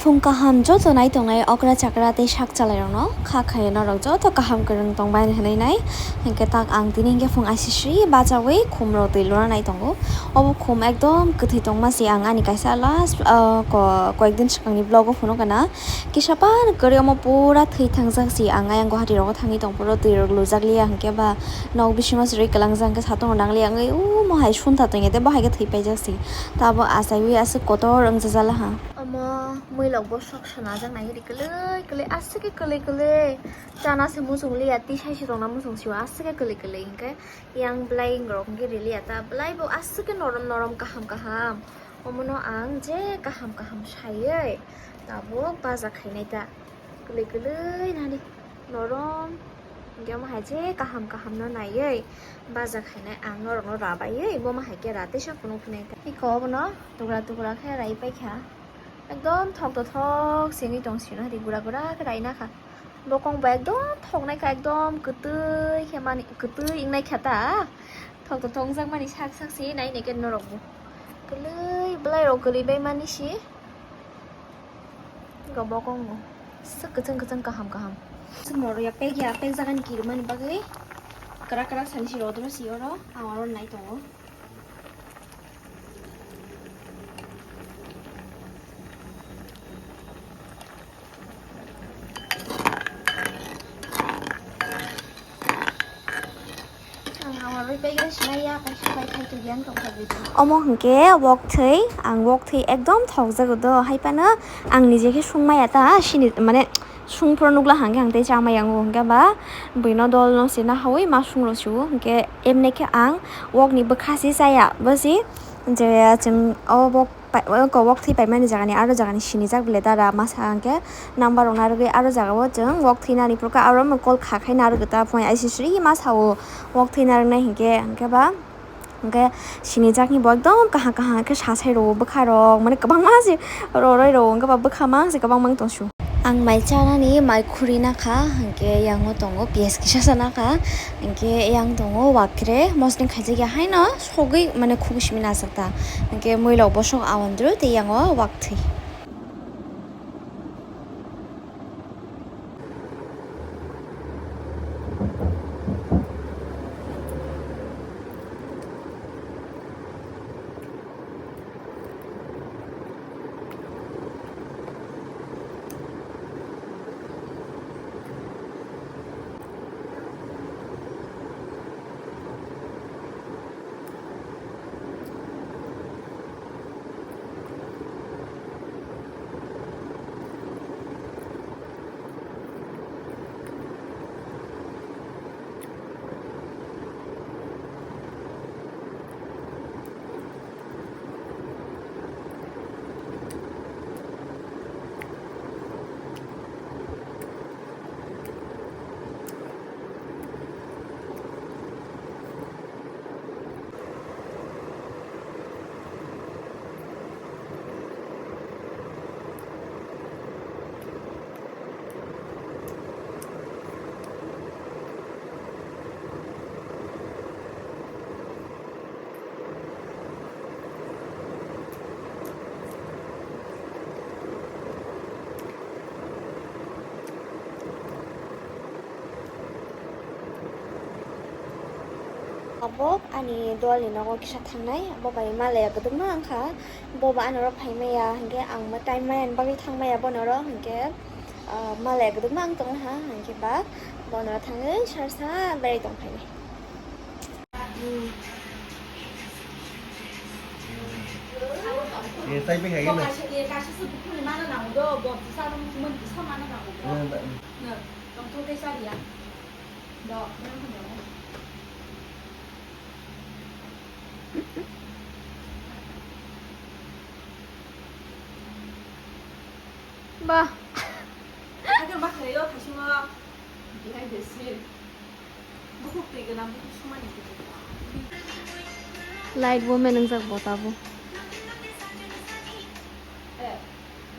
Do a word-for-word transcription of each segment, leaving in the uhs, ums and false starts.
Phung kaham joto nai tongnai okra chakra tei sak chalairokno kha khayo norok joto kaham kwrwng tongbai hinwi nai. Hinkhe tak ang tini hinkhe phung aisisri bachaui khumrok twi lura nai tongo. Obo khum ekdom kwthwi tongma se ang ani kaisa last, ah, ko-, koyekdin swkangni vlog o phunukgana. Kisa pan kwrwi omo pura thwi thangjak se ang ayang Guwahati rogo thangwi tongphuru twi rok lujak liya hinkhe ba nok bisingo se rwi kwlangjak hinkhe satung rok nang liya wngwi omo hai sunta tongya tei bo hai khe thwi paijak se. Tabo achaiwi aswk kotor wngjaklaha. Omo mwilok bosok swnajak nai ri kwlwi kwlwi aswk khe kwlwi kwlwi chana se muchung liya tei sai se tongna muchung sio aswk khe kwlwi kwlwi hinkhe yang bwlai rok hinkhe riliya ta bwlai bo aswk khe norom norom kaham kaham omono ang je kaham kaham saiwi tabuk baja khainai ta. Kwlwi kwlwi nani norom hinkhe omo hai je kaham kaham no naiwi baja khainai ang norok no rabaiwi bo ma hai khe ra teisa phunuk phinai ta. Iko obono tukra tukra khe rai paikha ekdom thok to thok sini tong sino hai gura gura khe rai nakha bokong bo ekdom thok naikha ekdom kwtwi khe mani kwtwi wngnaikha ta thok to thok wngjakmani sak sak se nai nai khe norok bo kwlwi bwlai rok kwlwi bai mani se. Ga bokong no. Sik kwchwng kwchwng kaham kaham. Sik moro ya pek ya pek jaga ni kirmani bagwi. Kara kara sani si rodro si oro. Ang oro nai tongo. Omo hwnkhe wok thwi, ang wok thwi ekdom thokjago do, hai phano ang nije khe sung maya ta, sini mane sung phuru nukla hwnkhe ang tei cha maya wngo, hwnkhe ba buino dol no se nahaui ma sung rw sio, hwnkhe emne khe ang wok ni bwkha se chaya, bo se je chwng o wok. Pai-, o kobok thwi paimani jagani aro jagani sinijak bile dara masa hwnkhe number rok narwgwi aro jagao chwng wok thwi narwkhe aro kol kha khai narwkhe ta phone aisisri ma sao wok thwi narwknai hinkhe hinkhe ba hinkhe sinijakni bo ekdom kaham kaham khe sasai rwo bwkha rok mane kwbangma se roroi rwo hinkhe ba bwkha mang se kwbangma wng tong su. Ang mai chanani mai khuri nakha, hinkhe yango tongo piyaj kisa sa nakha, hinkhe yang tongo wakre mosodeng khaijak ya haino sogwi mane khugui simi najak ta, hinkhe muilok bosok awandru tei yango wakthwi. Abo ani dolni nogo kisa thangnai, abo bai malaya kwbangma wngkha, bobo ani oro phaimaya, hinkhe ang time maya ni bagwi thangmaya bono oro, hinkhe, ah, malaya kwbangma wng tongha, hinkhe ba bono oro thangwi sarsa berai tong phainai. Eh, tai bai hai na. Eh, kaisa se bukhuni mana nango do, bo kisa aro mukhuman kisa mana nango do. Eh, ba. No, tongthok khe chariya. Do, do, do. Ba. Agor ma khayo, khasungo. Behind the scene. Bukhuk twi gwnang, bukhuk sumani bukhuk. Light bo menengjak bo tabo. Eh,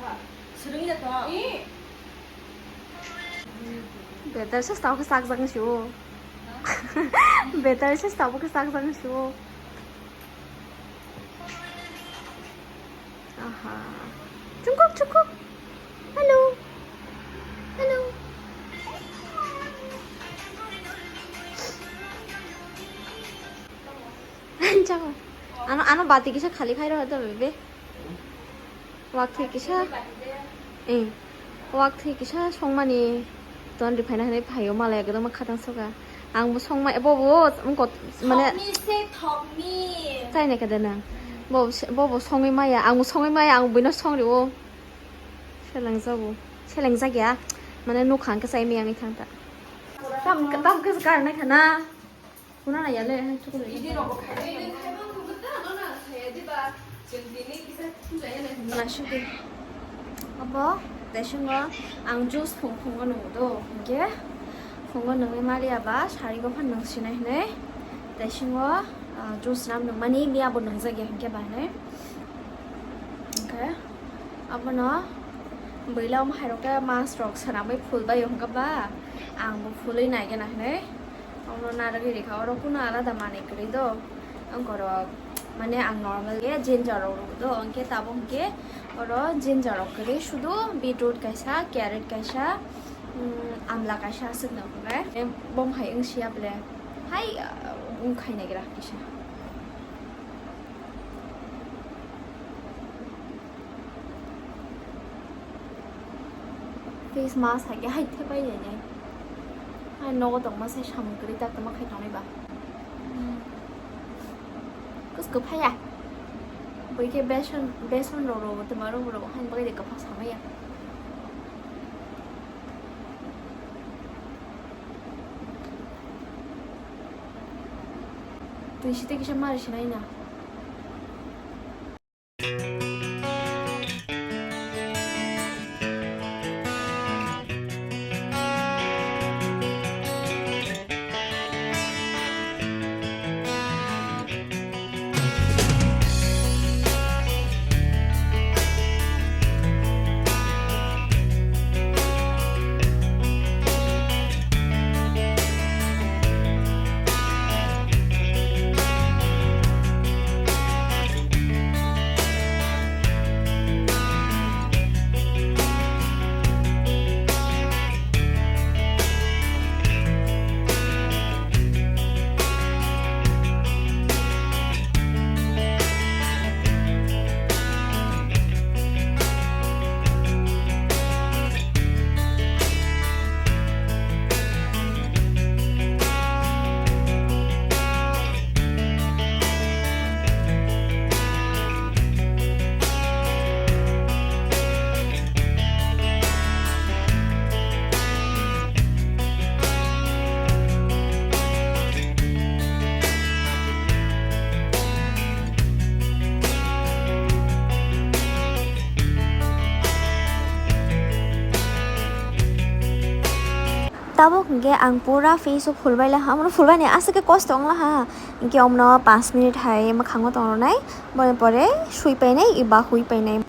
ha. Swrwngya to. Eh. Better se tau khe sakjak ni sio. Better se tau khe sakjak ni sio. Aha. Chungkuk, chungkuk. Ano bati kisa khali khai rw do bebe. Wak thwi kisa. Eh. Wak thwi kisa songmani ton riphaina hinwi phaio malai ekdom khatang soka. Ang bo songma bo bo wngkot mane. Thokni se thokni. Chai nai khe de nang. Bo bo songwi maya, ang bo songwi maya, ang buino songri o. Seleng jago. Seleng jagya. Mane nukha ang khe chai maya wngwi thang ta. Tam tam khe kar nai khana. Kuna na yale hai chukun. Mana shuti. Abo tesingo ang juice phung phungo nung do. Hingke phungo nungwi mali aba sari go phan nung sinai hinui. Tesingo, ah, juice nam nung mani miya bo nung jagya hingke ba hinui. Hingke abono bwila omo hai rok khe mas rok swnamwi phul bai hingke ba ang bo phulwi nai gana hinui. Ono narwgwi rikha, oro kuno alada manwi kwrwi do. Ang oro mane ang normal khe ginger rok rw do, hwnkhe tabuk hwnkhe oro ginger rok kwrwi, sudu beetroot kaisa, carrot kaisa, mm, amla kaisa aswk no hwnkhai. Bom hai wngsiya ble hai, ah, wngkhai naigra kisa. Face mask hai khe hai thepai nai nai. Hai nogo tongma sai samung kwrwi tak tongma khai tongnai ba. Kus kwphai ya. Bui khe beson, beson rok rw tongma rw rw hai bagwi de kwphang samai ya. Twi site kisa mari sinai na. Tabuk hwnkhe ang pura face o phulbai laha, omono phulbai ni aswk khe kosto wng laha, hwnkhe omono panch minute hai mwkhango tong rwnai, boni pore sui painai eba hui painai.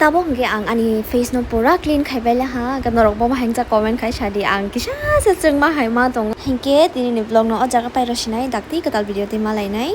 Tabuk hwnkhe ang ani face no pura clean khai bai laha, hwnkhe norok bo bahai wngjak comment khai sadi, ang kisa se chwngma hai ma tongo. Hinkhe tini ni vlog no o jaga pai rw sinai, dakti kwtal video twi ma lainai.